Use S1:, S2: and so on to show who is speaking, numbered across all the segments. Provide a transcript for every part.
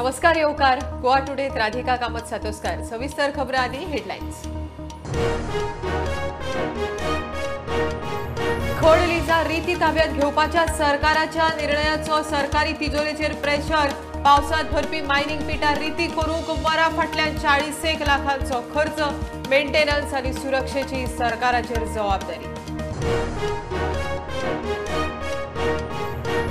S1: नमस्कार येवकार गोवा टुडेत राधिका कामत सातोस्कर। सविस्तर खबरां आनी हेडलायन्स। खण लिजा रिती ताब्यात घेवपाच्या सरकाराच्या निर्णयाचो सरकारी तिजोरेचेर प्रेशर। पावसात भरपी मायनिंग पिटां रिती करूंक वरां फाटल्यान 40 लाखांचो खर्च। मेंटेनन्स आनी सुरक्षेची सरकाराचेर जबाबदारी।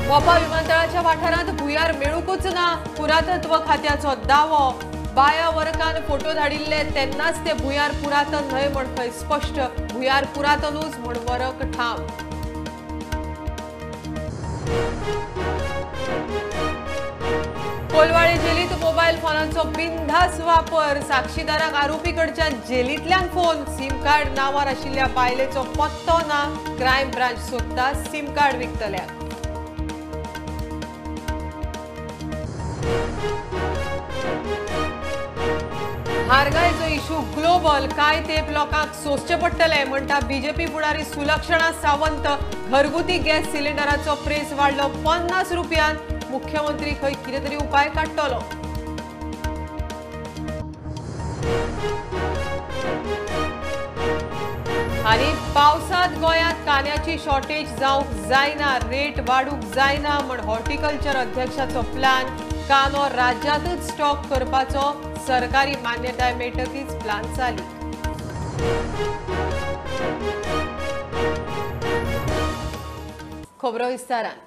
S1: मोपा विमानतळाच्या वाठारांत भुंयार मेळूंकच ना, पुरातत्व खात्याचो दावो। बाया वर्गान फोटो धाडिल्ले तेन्नाच ते भुंयार पुरातन न्हय म्हण खंय स्पश्ट। भुंयार पुरातनूच म्हण वरक ठाम। कोलवाळे जेलीत मोबायल फोनांचो बिनधास्त वापर। साक्षीदारांक आरोपी कडच्यान जेलींतल्यान फोन। सिम कार्ड नांवार आशिल्ल्या बायलेचो पत्तो ना। क्रायम ब्रांच सोदता सिम कार्ड विकतल्याक। म्हारगायचो इशू ग्लोबल, कांय तेंप लोकांक सोंसचें पडटलें म्हणटा बीजेपी फुडारी सुलक्षणा सावंत। घरगुती गॅस सिलिंडराचो प्रेस वाडलो 50 रुपयान। मुख्यमंत्री खंय कितें तरी उपाय काडटलो। आनी पावसांत गोंयांत कांद्याची शॉर्टेज जावंक जायना, रेट वाडूंक जायना म्हण हॉर्टिकल्चर अध्यक्षाचो प्लान। कांदो राज्यांतूच स्टॉक करपाचो सरकारी मान्यताय मेळटकीच प्लान चालीक। खबरो विस्तारान।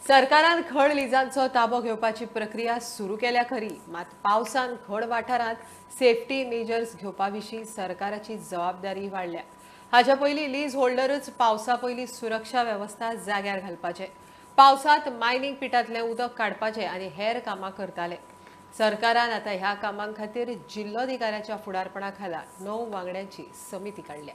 S1: सरकारान खण लिजांचो ताबो घेवपाची प्रक्रिया सुरू केल्या खरी, मात पावसान खण वाठारांत सेफ्टी मेजर्स घेवपा विशीं सरकाराची जबाबदारी वाडल्या। हाच्या पयलीं लीज होल्डरूच पावसा पयलीं सुरक्षा वेवस्था जाग्यार घालपाचे, पावसांत मायनिंग पिटांतलें उदक काडपाचें आनी हेर कामां करताले। सरकारान आतां ह्या कामां खातीर जिल्लोधिकाऱ्याच्या फुडारपणा खाला 9 वांगड्यांची समिती काडल्या।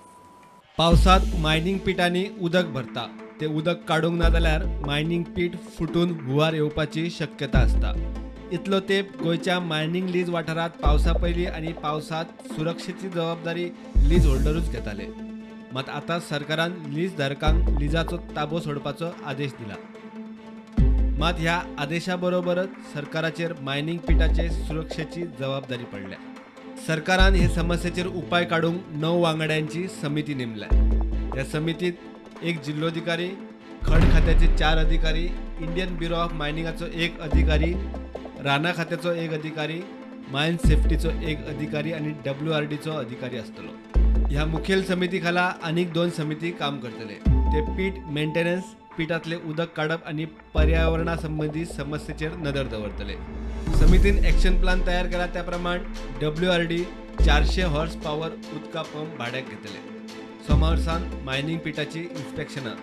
S2: पावसांत मायनिंग पिटांनी उदक भरता, ते उदक काडूंक ना जाल्यार मायनिंग पीट फुटून हुंवार येवपाची शक्यता आसता। इतलो तेंप गोंयच्या मायनिंग लीज वाठारांत पावसा पयलीं आनी पावसांत सुरक्षेची जबाबदारी लीज होल्डरूच घेताले। मात आतां सरकारान लीज धारकांक लिजाचो ताबो सोडपाचो आदेश दिला। मात ह्या आदेशा बरोबरच सरकाराचेर मायनिंग पिटाचे सुरक्षेची जबाबदारी पडल्या। सरकारान हे समस्येचेर उपाय काडूंक 9 वांगड्यांची समिती नेमल्या। ह्या समितीत एक जिल्लोधिकारी, खण खात्याचे 4 अधिकारी, इंडियन ब्युरो ऑफ मायनिंगाचो 1 अधिकारी, राना खात्याचो 1 अधिकारी, मायन सेफ्टीचो 1 अधिकारी आनी WRDचो अधिकारी आसतलो। ह्या मुखेल समिती खाला आनीक 2 समिती काम करतले। ते पीट मेंटेनन्स, पिटांतले उदक काडप आनी पर्यावरणा संबंदी समस्येचेर नदर दवरतले। समितीन एक्शन प्लान तयार केला त्या प्रमाण WRD 400 horse power उदका पंप भाड्याक घेतले। सोमार सावन मायनिंग पिटाची इन्स्पेक्शनां।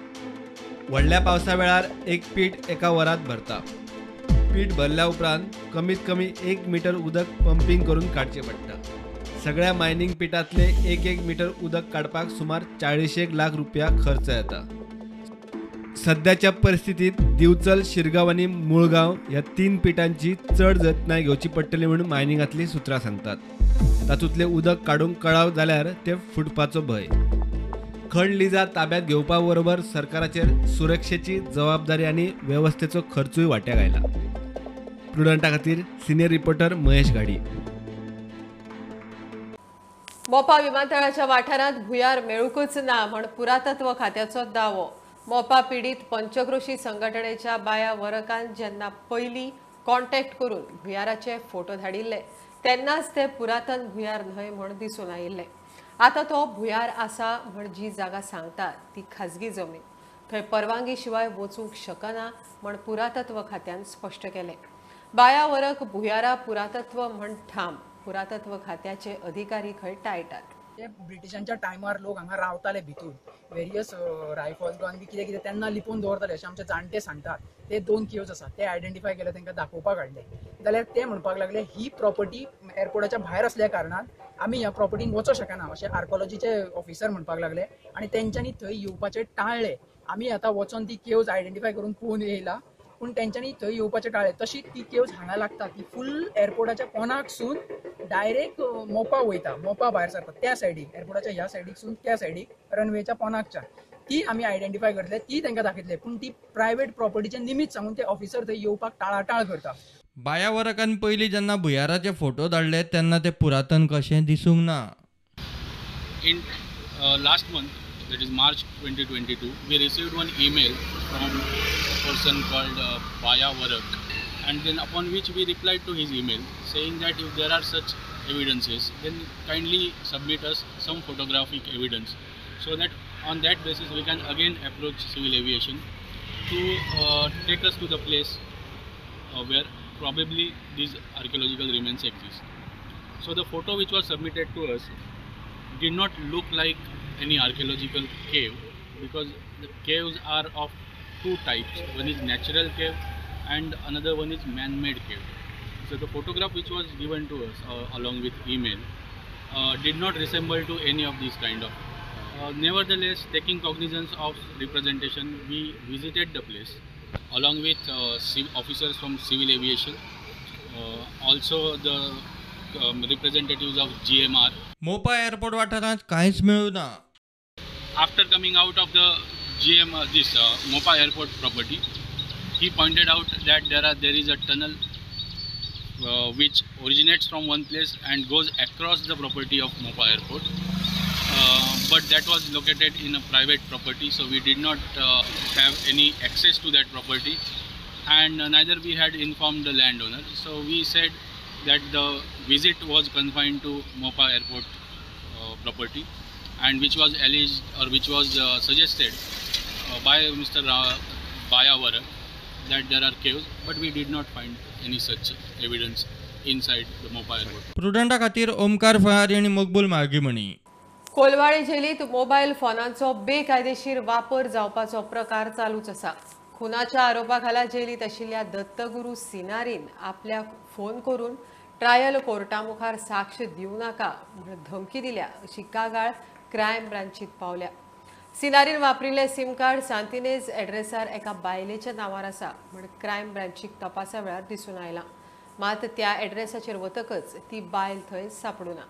S2: व्हडल्या पावसा वेळार एक पीट एका वरांत भरता। पीट भरल्या उपरांत कमीत कमी 1 मिटर उदक पंपींग करून काडचें पडटा। सगळ्या मायनिंग पिटांतले 1-1 मिटर उदक काडपाक सुमार 40 लाख रुपया खर्च येता। सद्याच्या परिस्थितीत दिवचल, शिरगांव आनी मुळगांव ह्या 3 पिटांची चड जतनाय घेवची पडटली म्हणून मायनिंगांतली सुत्रां सांगतात। तातूंतलें उदक काडूंक कळाव जाल्यार ते फुटपाचो भंय। खण लिजा ताब्यात घेवपा बरोबर सरकाराचेर सुरक्षेची जबाबदारी आनी वेवस्थेचो खर्चूय वांट्याक आयला। प्रुडंटा खातीर सिनियर रिपोर्टर महेश घाडी।
S1: मोपा विमानतळाच्या वाठारांत भुंयार मेळूंकच ना म्हण पुरातत्व खात्याचो दावो। मोपा पीडित पंचक्रोशी संघटनेच्या बाया वरकान जेन्ना पयलीं कॉन्टॅक्ट करून भुंयाराचे फोटो धाडिल्ले तेन्नाच ते पुरातन भुंयार न्हय म्हण दिसून आयिल्ले। आतां तो भुंयार आसा म्हण जी जागा सांगता ती खाजगी जमीन, थंय परवानगी शिवाय वचूंक शकना म्हण पुरातत्व खात्यान स्पश्ट केलें। बाया वरक भुंयारा पुरातत्व म्हण ठाम, पुरातत्व खात्याचे अधिकारी खंय टाळटात।
S3: ते ब्रिटिशांच्या टायमार लोक हांगा रावताले भितूर, वेरियस रायफल्स गन बी कितें कितें तेन्ना लिपोवन दवरताले अशें आमचे जाणटे सांगतात। ते 2 केव्स आसात ते आयडेंटिफाय केले, तांकां दाखोवपाक हाडले जाल्यार ते म्हणपाक लागले ही प्रॉपर्टी एअरपोर्टाच्या भायर असल्या कारणान आमी ह्या प्रॉपर्टीन वचोंक शकना अशें आर्कोलॉजीचे ऑफिसर म्हणपाक लागले आनी तेंच्यांनी थंय येवपाचें टाळ्ळें। आमी आतां वचोन ती केव्स आयडेंटिफाय करून पळोवन येयला, पूण तेंच्यांनी थंय येवपाचें टाळ्ळें। तशी ती केव्स हांगा लागता, ती फूल एअरपोर्टाच्या कोनाकसून डायरेक्ट मोपा वयता, मोपा भायर सरता त्या सायडीक, एअरपोर्टाच्या ह्या सायडीकसून त्या सायडीक रनवेच्या पोनाकच्या ती आमी आयडेंटिफाय करतले, ती तांकां दाखयतले, पूण ती प्रायवेट प्रॉपर्टीचें निमित्त सांगून ते ऑफिसर थंय येवपाक टाळाटाळ करता।
S4: बाया वरकान पयलीं जेन्ना भुयाराचे फोटो धाडले तेन्ना ते पुरातन कशें दिसूंक ना.
S5: In last month, that is March 2022, we received one email from a person called Baya Varak, and then upon which we replied to his email saying that if there are such evidences, then kindly submit us some photographic evidence so that on that basis we can again approach civil aviation to take us to the place where probably these archaeological remains exist. So the photo which was submitted to us did not look like any archaeological cave, because the caves are of two types. One is natural cave and another one is man-made cave. So the photograph which was given to us along with email did not resemble to any of these kind of. Nevertheless, taking cognizance of representation, we visited the place along with officers from civil aviation, also the representatives of GMR.
S4: Mopa airport वाठारांत कांयच मेळूं ना.
S5: After coming out of the GMR, this Mopa airport property, he pointed out that there is a tunnel which originates from one place and goes across the property of Mopa airport. But that was located in a private property, so we did not have any access to that property, and neither we had informed the landowner. So we said that the visit was confined to Mopa airport property, and which was alleged or which was suggested by Mr. Baya Varak that there are caves, but we did not find any such evidence inside the Mopa airport.
S4: प्रुडंटा खातीर ओमकार फयारी आनी मकबूल मार्गीमणी.
S1: Colvale जेलीत mobile फोनांचो बेकायदेशीर वापर जावपाचो प्रकार चालूच आसा. खुनाच्या आरोपा खाला जेलीत आशिल्ल्या दत्तगुरू सिनारीन आपल्याक फोन करून ट्रायल कोर्टा मुखार साक्ष दिवं नाका म्हूण धमकी दिल्या अशी कागाळ क्रायम ब्रांचीत पावल्या. सिनारीन वापरिल्लें सिम कार्ड सांतिनेज एड्रेसार एका बायलेच्या नांवार आसा म्हूण क्रायम ब्रांचीक तपासा वेळार दिसून आयलां. मात त्या एड्रेसाचेर वतकच ती बायल थंय सांपडूना.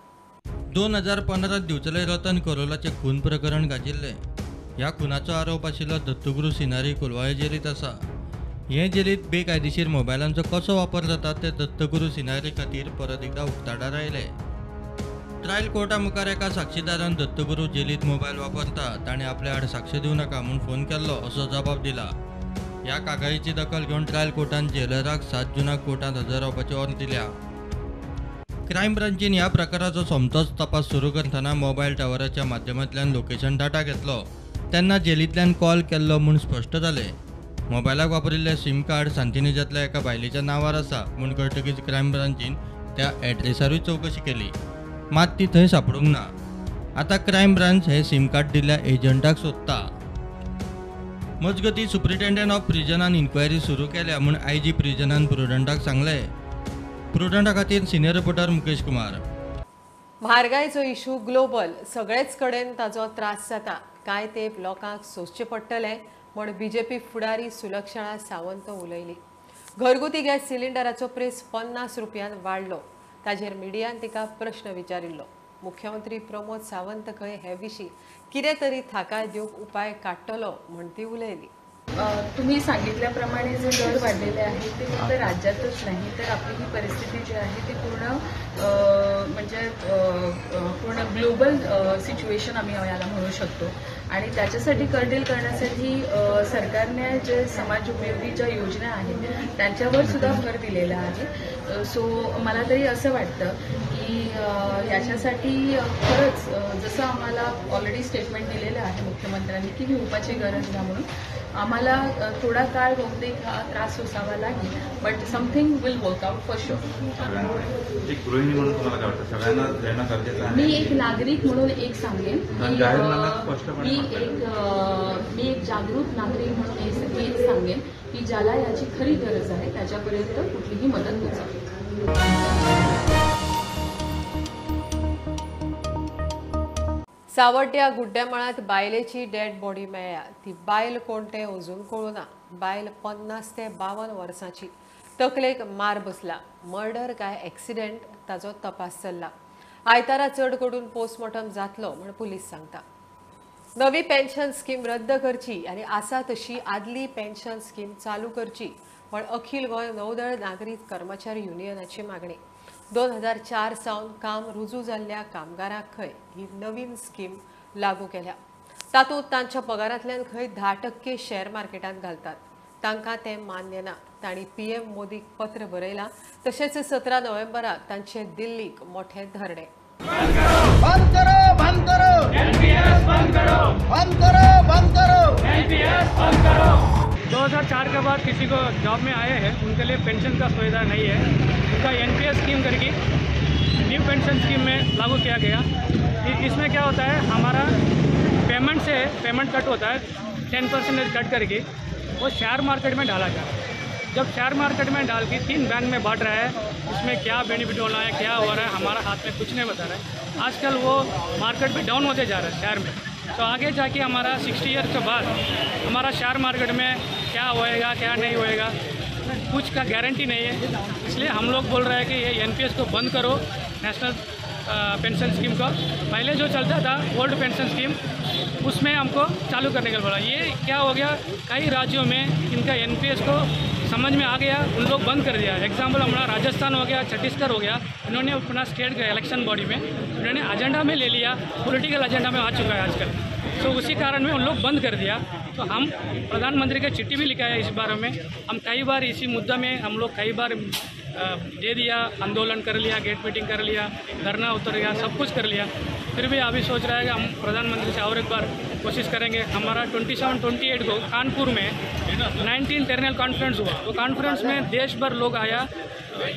S4: 2015 दिवचले रतन करोलाचें खून प्रकरण गाजिल्लें. ह्या खुनाचो आरोप आशिल्लो दत्तगुरू सिनारी कोलवाळे जेलीत आसा. हे जेलीत बेकायदेशीर मोबायलांचो कसो वापर जाता ते दत्तगुरू सिनारी खातीर परत एकदा उक्ताडार आयले. ट्रायल कोर्टा मुखार एका साक्षीदारान दत्तगुरू जेलीत मोबायल वापरता, ताणें आपल्या आड साक्ष दिवं नाका म्हूण फोन केल्लो असो जबाब दिला. ह्या कागाळीची दखल घेवन ट्रायल कोर्टान जेलराक 7 जूनाक कोर्टांत हजर रावपाची ऑर्डर दिल्या. क्रायम ब्रांचीन ह्या प्रकाराचो सोमतोच तपास सुरू करतना मोबायल टावराच्या माध्यमांतल्यान लोकेशन डाटा घेतलो तेन्ना जेलींतल्यान कॉल केल्लो म्हूण स्पश्ट जालें. मोबायलाक वापरिल्लें सिम कार्ड सांतिनेजांतल्या एका बायलेच्या नांवार आसा म्हूण कळटकीच क्रायम ब्रांचीन त्या एड्रेसारूय चवकशी केली, मात ती थंय सांपडूंक ना. आतां क्रायम ब्रांच हे सिम कार्ड दिल्ल्या एजंटाक सोदता. मजगतीं सुप्रिटेंडंट ऑफ प्रिजनान इन्क्वायरी सुरू केल्या म्हूण आयजी प्रिजनान प्रुडंटाक सांगलें. प्रुडंटा खातीर सिनियर रिपोर्टर मुकेश कुमार.
S1: म्हारगायचो इशू ग्लोबल, सगळेच कडेन ताजो त्रास जाता. कांय तेंप लोकांक सोंसचें पडटलें म्हूण बीजेपी फुडारी सुलक्षणा सावंत उलयली. घरगुती गॅस सिलिंडराचो प्रेस 50 रुपयान वाडलो, ताजेर मिडियान तिका प्रश्न विचारिल्लो. मुख्यमंत्री प्रमोद सावंत खंय हे विशीं कितें तरी थाकाय दिवंक उपाय काडटलो म्हूण ती उलयली.
S6: तुम्ही सांगितल्याप्रमाणे जे दर वाढलेले आहेत ते फक्त राज्यातच नाही तर आपली ही परिस्थिती जी आहे ती पूर्ण म्हणजे पूर्ण ग्लोबल सिच्युएशन आम्ही याला म्हणू शकतो. आणि त्याच्यासाठी कर्डेल करण्यासाठी सरकारने जे समाज उपयोगी ज्या योजना आहेत त्यांच्यावर सुद्धा भर दिलेला आहे. सो मला तरी असं वाटतं की याच्यासाठी खरंच जसं आम्हाला ऑलरेडी स्टेटमेंट दिलेलं आहे मुख्यमंत्र्यांनी की भिवपाची गरज ना म्हणून, आम्हाला थोडा काळ बहुतेक हा त्रास सोसावा लागेल, but something will work out for sure.
S7: एक गृहिणी म्हणून तुम्हाला काय वाटतं, सगळ्यांना देणं गरजेचं आहे?
S6: मी एक नागरिक म्हणून एक सांगेन, मी एक जागृत नागरिक म्हणून एक सांगेन की ज्याला याची खरी गरज आहे त्याच्यापर्यंत कुठलीही मदत पोहोचावी.
S1: सावड्ड्या गुड्ड्यामळांत बायलेची डेड बॉडी मेळ्ळ्या. ती बायल कोण तें अजून कळूना. बायल 50 ते 52 वर्सांची, तकलेक मार बसला. मर्डर काय एक्सिडेंट ताजो तपास चल्ला. आयतारा चड करून पोस्टमॉर्टम जातलो म्हूण पुलीस सांगता. नवी पेन्शन स्कीम रद्द करची आनी आसा तशी आदली पेन्शन स्कीम चालू करची म्हण अखिल गोंय नौदळ नागरी कर्मचारी युनियनाची मागणी. 2004 सावन काम रुजू जाल्ल्या कामगारांक खंय ही नवीन स्कीम लागू केल्या. तातूंत तांच्या पगारांतल्यान खंय 10% शेअर मार्केटांत घालतात. तांकां तें मान्य ना. तांणी PM मोदीक पत्र बरयलां. तशेंच 17 नोव्हेंबराक तांचे दिल्लीक मोठे धरणे.
S8: बंद करो, बंद करो, एनपीएस बंद करो, बंद करो, बंद करो, एनपीएस बंद करो.
S9: 2004 के बाद किसी को जॉब में आए हैं उनके लिए पेंशन का सुविधा नहीं है. उनका एनपीएस स्कीम करके न्यू पेंशन स्कीम में लागू किया गया. इसमें क्या होता है, हमारा पेमेंट से पेमेंट कट होता है, 10% कट करके वो शेयर मार्केट में डाला जाए. जब शेयर मार्केट में डाल के 3 बैंक में बांट रहा है, उसमें क्या बेनिफिट होना है, क्या हो रहा है, हमारा हाथ में कुछ नहीं बता रहा है. आजकल वो मार्केट भी डाउन होते जा रहा है शेयर में. तो आगे जाके हमारा 60 ईयर के बाद हमारा शेयर मार्केट में क्या होएगा क्या नहीं होएगा कुछ का गारंटी नहीं है. इसलिए हम लोग बोल रहे हैं कि ये एनपीएस को बंद करो, नेशनल पेंशन स्कीम को. पहले जो चलता था ओल्ड पेंशन स्कीम, उसमें हमको चालू करने के बोला. ये क्या हो गया, कई राज्यों में इनका एनपीएस को समझ में आ गया, उन लोग बंद कर दिया. एग्जाम्पल हमारा राजस्थान हो गया, छत्तीसगढ़ हो गया, इन्होंने अपना स्टेट के इलेक्शन बॉडी में उन्होंने एजेंडा में ले लिया, पॉलिटिकल एजेंडा में आ चुका है आजकल. तो उसी कारण में उन लोग बंद कर दिया. तो हम प्रधानमंत्री का चिट्ठी भी लिखा है इस बारे में. हम कई बार इसी मुद्दा में हम लोग कई बार दे दिया, आंदोलन कर लिया, गेट मीटिंग कर लिया, धरना उतर गया, सब कुछ कर लिया. फिर भी अभी सोच रहा है कि हम प्रधानमंत्री से और एक बार कोशिश करेंगे. हमारा 27-28 को कानपुर में 19 टेरनल कॉन्फ्रेंस हुआ. वो कॉन्फ्रेंस में देश भर लोग आया,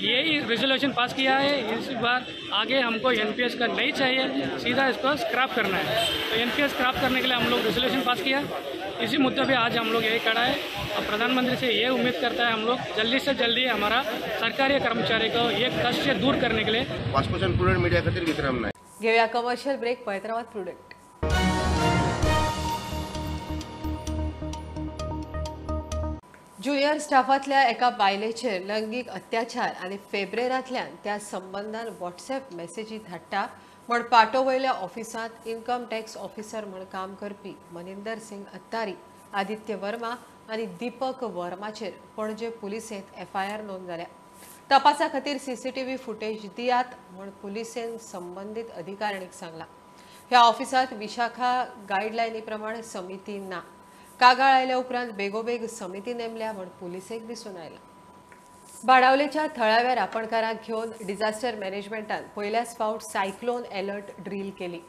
S9: यही रेजोल्यूशन पास किया है. इस बार आगे हमको एनपीएस का नहीं चाहिए, सीधा इसको स्क्रैप करना है. तो एनपीएस स्क्रैप करने के लिए हम लोग रेजोल्यूशन पास किया. इसी मुद्दे पे आज हम लोग यही खड़ा है. और प्रधानमंत्री से ये उम्मीद करता है हम लोग जल्दी से जल्दी हमारा सरकारी कर्मचारी को ये कष्ट से दूर करने के लिए.
S10: वास्कोच्यान प्रुडंट मीडिया खातीर विक्रम नायक.
S1: घेऊया कमर्शियल ब्रेक, पळयत रावात प्रुडंट. ज्युनियर स्टाफांतल्या एका बायलेचेर लैंगीक अत्याचार आनी फेब्रेरांतल्यान त्या संबंदान व्हॉट्सएप मेसेजी धाडटा म्हण पाटो वयल्या ऑफिसांत इन्कम टॅक्स ऑफिसर म्हण काम करपी मनिंदर सिंग अत्तारी, आदित्य वर्मा आनी दीपक वर्माचेर पणजे पुलिसेंत एफआयआर नोंद जाल्या. तपासा खातीर सीसीटीव्ही फुटेज दियात म्हण पुलिसेन संबंदीत अधिकाऱ्यांक सांगलां. ह्या ऑफिसांत विशाखा गायडलायनी प्रमाण समिती ना. कागाळ आयल्या उपरांत बेगोबेग समिती नेमल्या म्हण पुलिसेक दिसून आयलां. बाणावलेच्या थळाव्या रापणकारांक घेवन डिझास्टर मॅनेजमेंटान पयल्याच फावट सायक्लोन अलर्ट ड्रील केली.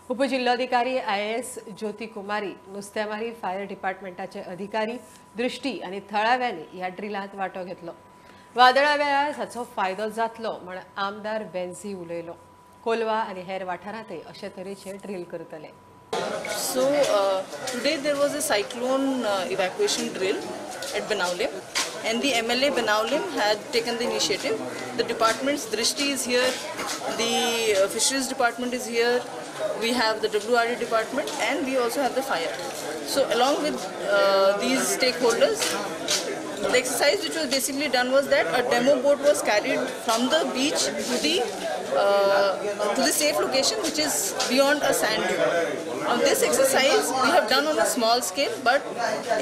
S1: उपजिल्लोधिकारी IAS Jyoti कुमारी, नुस्तेमारी फायर डिपार्टमेंटाचे अधिकारी दृष्टी आनी थळाव्यांनी ह्या ड्रिलांत वांटो घेतलो. वादळा वेळार हाचो फायदो जातलो म्हण आमदार वेन्झी उलयलो. कोलवा आनी हेर वाठारांतय अशे तरेचे ड्रील करतले.
S6: So today there was a cyclone evacuation drill at Benaulim, and the MLA Benaulim had taken the initiative. The department's Drishti is here, the fisheries department is here, we have the WRD department, and we also have the fire. So along with these stakeholders, the exercise which was basically done was that a demo boat was carried from the beach to the safe location, which is beyond a sand dune. Now this exercise we have done on a small scale, but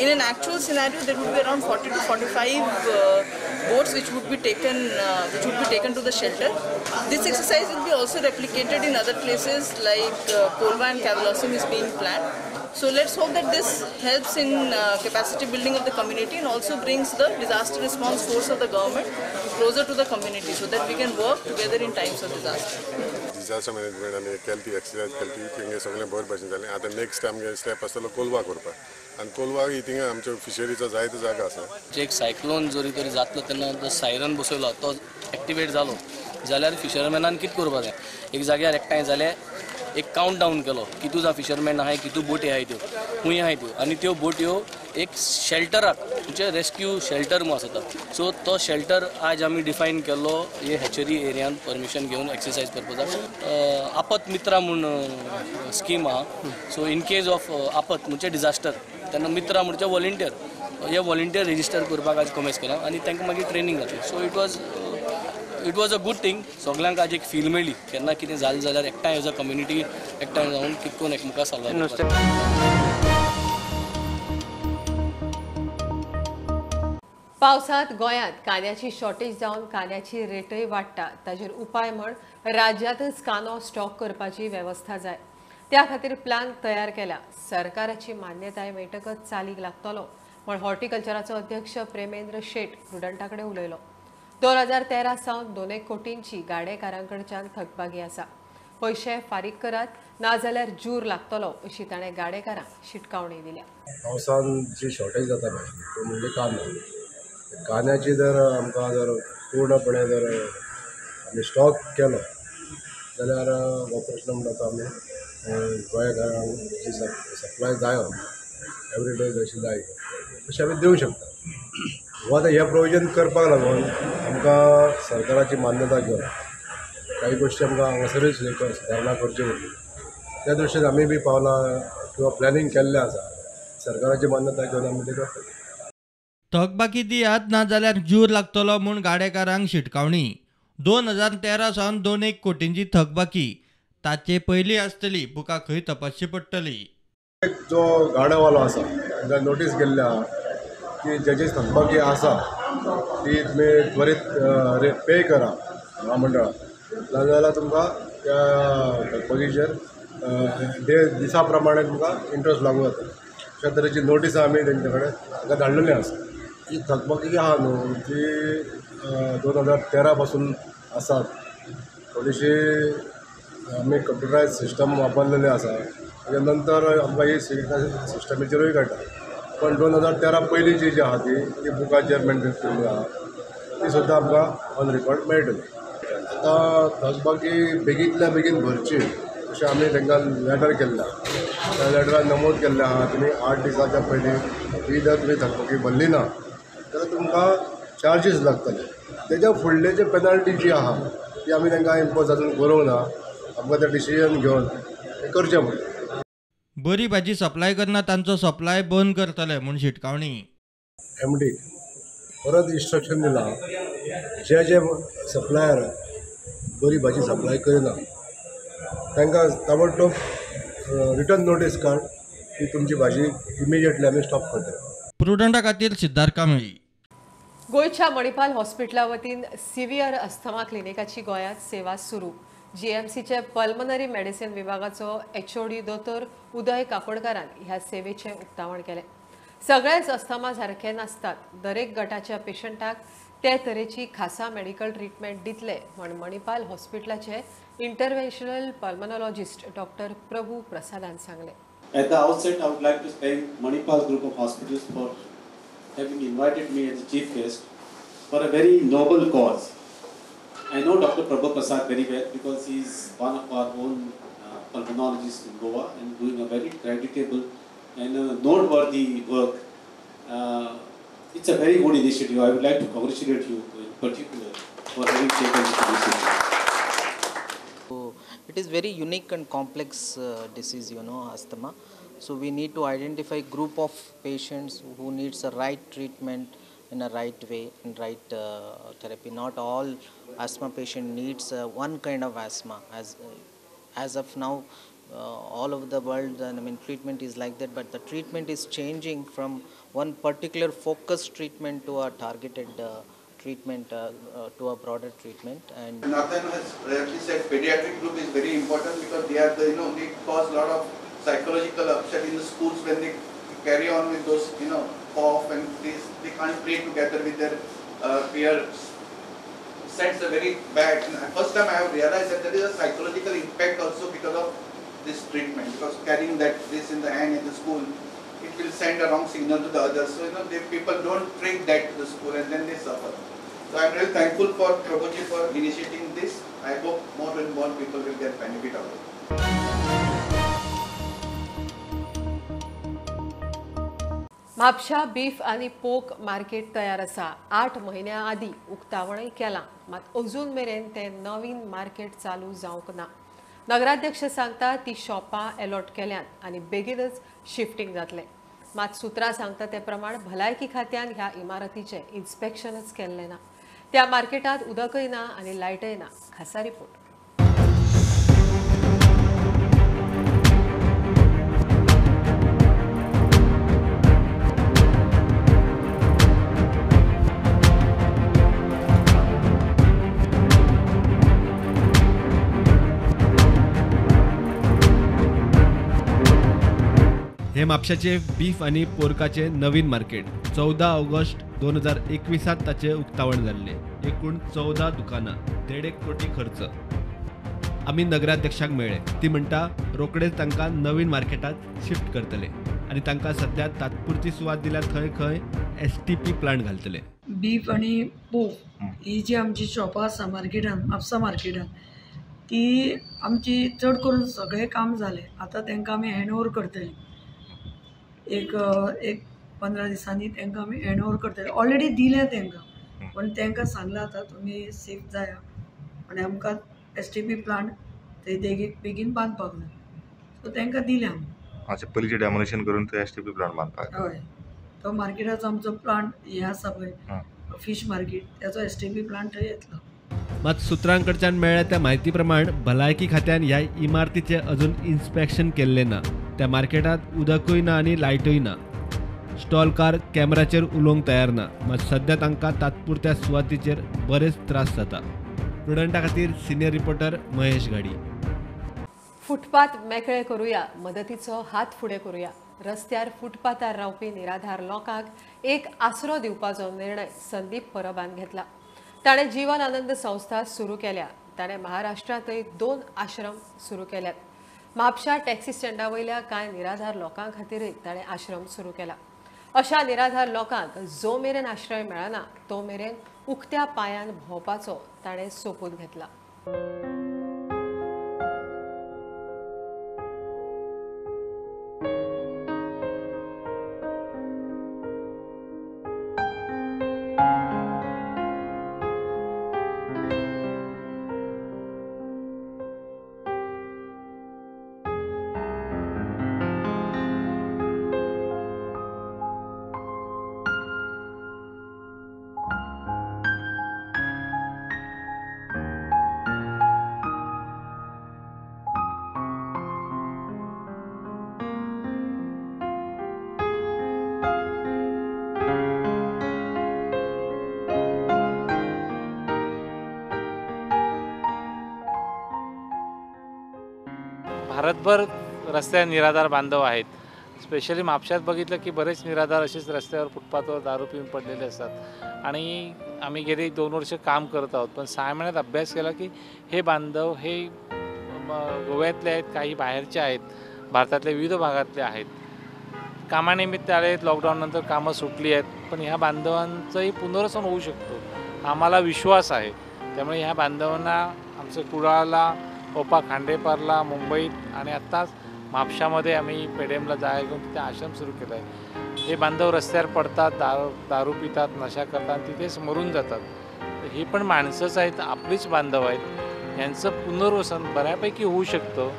S6: in an actual scenario there would be around 40 to 45 boats which would be taken to the shelter. This exercise will be also replicated in other places like Kolva and Cavelossim is being planned. So let's hope that this helps in capacity building of the community and also brings the disaster response force of the government closer to the community so that we can work together in times of disaster.
S11: Disaster management आमी केली ती exercise केली ती तेंगे सगळें बरें भशेन जालें. आतां नेक्स्ट आमगे स्टेप आसतलो कोलवा करपाक आनी कोलवा ही थिंगा आमच्यो फिशरीचो जायतो जागा आसा.
S12: एक सायक्लोन जरी तरी जातलो तेन्ना जो सायरन बसयलो तो एक्टिवेट जालो जाल्यार फिशरमॅनान कितें करपाक जाय, एक जाग्यार एकठांय जाले एक कावंट डावन केलो कितू जां फिशरमॅन आहाय, कितू बोटी आहाय त्यो, खूंय आहाय त्यो, आनी त्यो बोटयो एक शेल्टराक म्हणजे रेस्क्यू शेल्टर म्हूण आसता. सो तो शेल्टर आज आमी डिफायन केल्लो हे हॅचरी एरियान परमिशन घेवन एक्सरसायज पर्पजाक. आपत मित्रा म्हूण स्कीम आहा. सो इन केज ऑफ आपत म्हणजे डिझास्टर तेन्ना मित्रा म्हणजे वॉलंटियर, हे वॉलंटियर रजिस्टर करपाक आज कॉमेस केला आनी तांकां मागीर ट्रेनींग जातली. So it was a good thing. सगळ्यांक आज एक फील मेळ्ळी केन्ना कितें जालें जाल्यार एकठांय एज अ कम्युनिटी एकठांय जावन कितें करून एकमेकां सॉल्व करपाक.
S1: पावसांत गोंयांत कांद्याची शॉर्टेज जावन कांद्याची रेटय वाडटा. ताचेर उपाय म्हण राज्यांतच कांदो स्टॉक करपाची वेवस्था जाय. त्या खातीर प्लान तयार केला. सरकाराची मान्यताय मेळटकच चालीक लागतलो म्हण हॉर्टिकल्चराचो अध्यक्ष प्रेमेंद्र शेट प्रुडंटा कडेन उलयलो. 2013 सावन 2 कोटींची गाडेकारांकडच्यान थकबाकी आसा. पयशे फारीक करात नाजाल्यार जूर लागतलो अशी ताणें गाडेकारांक शिटकावणी दिल्या.
S13: पावसान जी शॉर्टेज जाता भाजी तो म्हणजे कांदो. कांद्याची जर आमकां जर पूर्णपणे जर आमी स्टॉक केलो जाल्यार हो प्रश्न म्हणटा तो आमी गोंयकारांक जी सप्लाय जायो एवरी डे जशी जाय तशी आमी दिवंक शकता. हो आतां हें प्रोविजन करपाक लागून आमकां सरकाराची मान्यता घेवन काही गोश्टी आमकां हांगासरूच सुदारणा करची पडली. त्या दृश्टीन आमी बी पावलां किंवा प्लॅनिंग केल्लें आसा. सरकाराची मान्यता घेवन आमी तें करतले.
S4: थकबाकी दियात ना जाल्यार जूर लागतलो म्हूण गाडेकारांक शिटकावणी. 2013 सावन 2 कोटींची थकबाकी ताचे पयलीं आसतली. बुकां खंय तपासची पडटली.
S13: जो गाडोवालो आसा तांकां नोटीस केल्ली आहा की जेजी थकबाकी आसा ती तुमी त्वरीत पे करा म्हामंडळाक, नाजाल्यार तुमकां त्या थकबाकीचेर डे दिसा प्रमाणे तुमकां इंट्रस्ट लागू जाता. अशा तरेची नोटीस आमी तेंचे कडेन तांकां धाडलेली आसा. ही थकबाकी आहा न्हू ती 2013 पासून आसात. थोडीशी आमी कंप्युटरायज सिस्टम वापरलेली आसा. तेच्या नंतर आमकां ही सिस्टमीचेरूय कळटा. पण 2013 पयलींची जी आहा ती बुकाचेर मेनटेन केल्ली आहा ती सुद्दां आमकां ऑन रिकॉर्ड मेळटली. आतां थकबाकी बेगींतल्या बेगीन भरची अशें आमी तांकां लेटर केल्लें आहा. त्या लेटरान नमूद केल्लें आहा तुमी 8 दिसाच्या पयलीं ही जर तुमी थकबाकी भरली ना जाल्यार तुमकां चार्जीस लागतले. तेच्या फुडले जे पेनल्टी जी आहा ती आमी तांकां इम्पोज अजून करूंक ना. आमकां तें डिसिजन घेवन तें करचें पडलें.
S4: बरी भाजी सप्लाय करना तांचो सप्लाय बंद करतले म्हूण शिटकावणी.
S13: एमडी परत इन्स्ट्रक्शन दिलां जे जे सप्लायर बरी भाजी सप्लाय करिना तांकां ताबडतोब रिटर्न नोटीस काड की तुमची भाजी इमिजिएटली आमी स्टॉप करतले.
S4: प्रुडंटा खातीर सिद्धार्थ कांबळी.
S1: गोंयच्या मणिपाल हॉस्पिटला वतीन सिव्हियर अस्थमा क्लिनिकाची गोंयांत सेवा सुरू. जीएमसीचे पल्मनरी मेडिसिन विभागाचो एचओडी दोतोर उदय काकोडकारान ह्या सेवेचें उक्तावण केलें. सगळेच अस्थमा सारखे नासतात. दरेक गटाच्या पेशंटाक ते तरेची खासा मेडिकल ट्रिटमेंट दितले म्हण मणिपाल हॉस्पिटलाचे इंटरव्हेन्शनल पल्मनॉलॉजिस्ट डॉक्टर प्रभू प्रसादान सांगलें.
S14: At the outset, I would like to thank Manipal Group of Hospitals for having invited me as a chief guest for a very noble cause. I know Dr. Prabhu Prasad very well because he is one of our own pulmonologists in Goa and doing a very creditable and noteworthy work. It's a very good initiative. I would like to congratulate you in particular for having taken this initiative.
S15: So it is very unique and complex disease, you know, asthma. So we need to identify group of patients who needs the right treatment in a right way and right therapy. Not all asthma patient needs one kind of asthma. As of now, all over the world, and I mean, treatment is like that, but the treatment is changing from one particular focused treatment to a targeted treatment, to a broader treatment. And
S16: Nathan has rightly said pediatric group is very important because they are the, you know, they cause a lot of psychological upset in the schools when they carry on with those, you know, cough and this, they can't play together with their peers. Sends a very bad. And first time I have realized that there is a psychological impact also because of this treatment, because carrying that this in the hand in the school, it will send a wrong signal to the others. So, you know, people don't take that to the school and then they suffer. So I am really thankful for Prabhuji for initiating this. I hope more and more people will get benefit out of it.
S1: Mapusa beef आनी पोक market तयार आसा. 8 म्हयन्या आदीं उक्तावणय केलां, मात अजून मेरेन तें नवीन मार्केट चालू जावंक ना. नगराध्यक्ष सांगता ती शॉपां एलॉट केल्यांत आनी बेगीनच शिफ्टींग जातलें. मात सुत्रां सांगता ते प्रमाण भलायकी खात्यान ह्या इमारतीचें इन्स्पेक्शनच केल्लें ना. त्या मार्केटांत उदकय ना आनी लायटय ना. खासा रिपोर्ट.
S2: हे म्हापशाचे बीफ आनी पोर्काचे नवीन मार्केट 14 ऑगस्ट 2021 ताचें उक्तावण जाल्लें. एकूण 14 दुकानां, 1.5 कोटी खर्च. आमी नगराध्यक्षाक मेळ्ळे, ती म्हणटा रोखडेच तांकां नवीन मार्केटात शिफ्ट करतले आनी तांकां सद्या तात्पुरती सुवात दिल्या थंय खंय STP plant घालतले.
S17: बीफ आनी पोर्क ही जी आमची शॉपां आसा मार्केटान, म्हापसा मार्केटान, ती आमची चड करून सगळें काम जालें. आतां तांकां आमी हँड ओवर करतली, एक 15 दिसांनी तांकां आमी हँड ओवर करतले. ऑलरेडी दिलें तांकां, पण तांकां सांगलां आतां तुमी सेफ जाया आनी आमकां STP plant थंय देगेक बेगीन बांदपाक जाय. सो तांकां दिलें आमी.
S7: अच्छा, पयलींचें डेमोलिशन करून थंय STP plant बांदपाक?
S17: हय, तो मार्केटाचो आमचो प्लांट हें आसा पळय फिश मार्केट, त्याचो STP plant थंय येतलो.
S2: मात सुत्रांकडच्यान मेळ्ळ्या त्या म्हायती प्रमाण भलायकी खात्यान ह्या इमारतीचें अजून इन्स्पेक्शन केल्लें ना. त्या मार्केटांत उदकूय ना आनी लायटूय ना. स्टॉलकार कॅमेराचेर उलोवंक तयार ना. मात सद्या तांकां तात्पुरत्या सुवातीचेर बरेच त्रास जाता. प्रुडंटा खातीर senior reporter Mahesh Ghadi.
S1: Footpath मेकळे करुया, मदतीचो हात फुडें करुया. रस्त्यार फुटपाथार रावपी निराधार लोकांक एक आसरो दिवपाचो निर्णय संदीप परबान घेतला. ताणें जीवन आनंद संस्था सुरू केल्या. ताणें महाराष्ट्रांतय 2 आश्रम सुरू केल्यात. म्हापशा टॅक्सी स्टँडा वयल्या कांय निराधार लोकां खातीरय ताणें आश्रम सुरू केला. अशा निराधार लोकांक जो मेरेन आश्रय मेळना तो मेरेन उक्त्या पांयान भोंवपाचो ताणें सोपूत घेतला.
S18: भारतभर रस्त्यावर निराधार बांधव आहेत. स्पेशली म्हापशात बघितलं की बरेच निराधार असेच रस्त्यावर फुटपाथवर दारू पिऊन पडलेले असतात आणि आम्ही गेली 2 वर्ष काम करत आहोत. पण 6 महिन्यात अभ्यास केला की हे बांधव हे गोव्यातले आहेत, काही बाहेरचे आहेत, भारतातल्या विविध भागातले आहेत, कामानिमित्त आले आहेत, लॉकडाऊननंतर कामं सुटली आहेत. पण ह्या बांधवांचंही पुनर्वसन होऊ शकतो, आम्हाला विश्वास आहे. त्यामुळे ह्या बांधवांना आमचं कुडाळला, ओपा खांडेपारला, मुंबईत आणि आत्ताच म्हापशामध्ये आम्ही पेडेमला जागा घेऊन तिथे आश्रम सुरू केला आहे. हे बांधव रस्त्यावर पडतात, दारू पितात, नशा करतात आणि तिथेच मरून जातात. हे पण माणसंच आहेत, आपलीच बांधव आहेत. यांचं पुनर्वसन बऱ्यापैकी होऊ शकतं.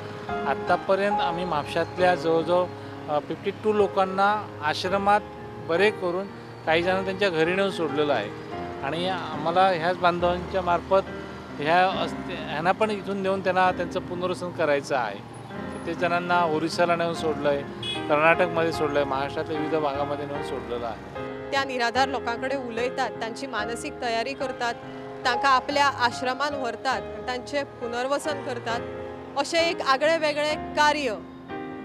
S18: आत्तापर्यंत आम्ही म्हापशातल्या जवळजवळ 52 लोकांना आश्रमात बरे करून काही जण त्यांच्या घरी नेऊन सोडलेलं आहे. आणि आम्हाला ह्याच बांधवांच्या मार्फत ह्यांना पण इथून नेऊन त्यांना त्यांचं पुनर्वसन करायचं आहे. किती जणांना ओरिसाला नेऊन सोडलं आहे, कर्नाटकमध्ये सोडलं आहे, महाराष्ट्रातल्या विविध भागामध्ये नेऊन सोडलेलं आहे.
S1: त्या निराधार लोकांकडे उलयतात, तांची मानसीक तयारी करतात, तांकां आपल्या आश्रमान व्हरतात, तांचें पुनर्वसन करतात. अशें एक आगळें वेगळें कार्य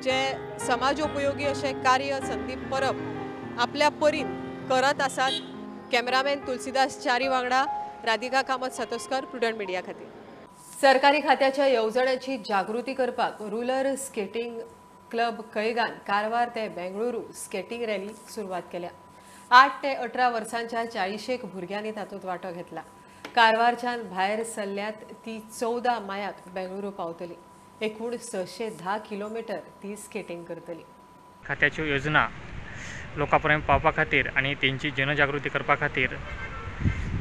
S1: जे समाज उपयोगी अशें कार्य संदीप परब आपल्या परीन करत आसात. कॅमेरामॅन तुलसीदास च्यारी वांगडा राधिका कामत सतोस्कर, प्रुडंट मिडिया खातीर. सरकारी खात्याच्या येवजण्यांची जागृती करपाक रुलर स्केटिंग क्लब कैगान कारवार ते बेंगळुरू स्केटिंग रॅली सुरवात केल्या. 8 ते 18 वर्सांच्या 40 भुरग्यांनी तातूंत वांटो घेतला. कारवारच्यान भायर सरल्यात ती 14 मायाक बेंगळुरू पावतली. एकूण 610 किलोमिटर ती स्केटिंग करतली.
S9: खात्याच्यो योजना लोकां पर्यंत पावपा खातीर आनी तेंची जनजागृती करपा खातीर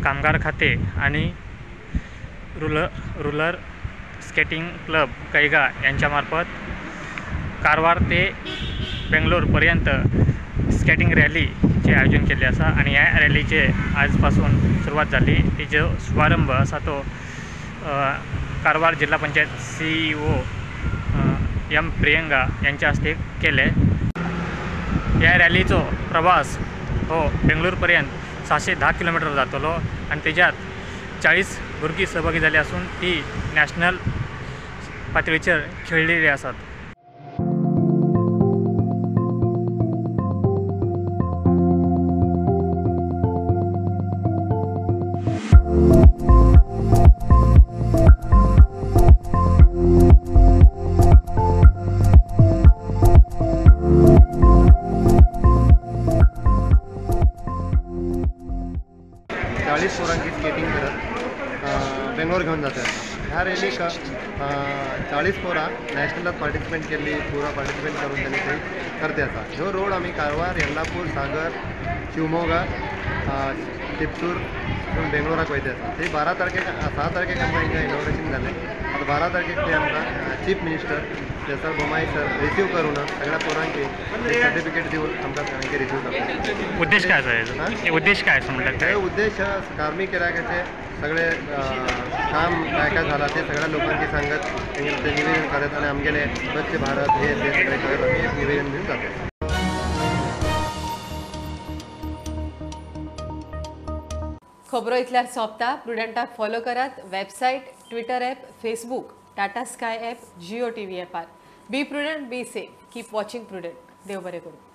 S9: कामगार खाते आणि रुलर स्केटिंग क्लब कैगा यांच्या मार्फत कारवार ते बेंगलोरपर्यंत स्केटिंग रॅलीचे आयोजन केल्लें आसा आनी ह्या रॅलीचे आजपासून सुरवात जाली. तिजो शुभारंभ आसा तो कारवार जिल्हा पंचायत CEO M Priyanka यांच्या हस्ते केले. ह्या रॅलीचो प्रवास हो बेंगलोरपर्यंत 610 किलोमीटर जातलो आनी तेज्यात 40 भुरगीं सहभागी जाली आसून ती नॅशनल पातळीचेर खेळलेली आसात.
S19: ह्या रॅलीक 40 पोरां नॅशनलात पार्टिसिपेंट केल्ली पोरां पार्टिसिपेंट करून तांणी थंय करते आसा. ह्यो रोड आमी कारवार, येल्लापूर, सागर, शिवमोगा, चिपसूर बेंगलोराक वयते आसा. ते 12 तारखेक 6 तारखेक आमकां हिंगा इनॉग्रेशन जालें. आतां 12 तारखेक ते आमकां chief minister sir Bommai sir receive करून सगळ्या पोरांक सर्टिफिकेट दिवन आमकां सगळ्यांक रिसीव करता.
S20: उद्देश काय आसा? उद्देश काय आसा म्हणल्यार
S19: हे उद्देश कार्मीक इलाख्याचे सगळे काम काय काय झाला ते सगळ्या लोकांकी सांगत ते निवेदन करत आणि आमगेले स्वच्छ भारत हे ते सगळे करत आमी एक निवेदन दिवन जाता.
S1: खबरो इतल्यार सोंपता. प्रुडंटाक फॉलो करात website, Twitter app, Facebook, Tata Sky app, Jio TV ॲपार. Be prudent, be safe, keep watching Prudent. देव बरें करूं.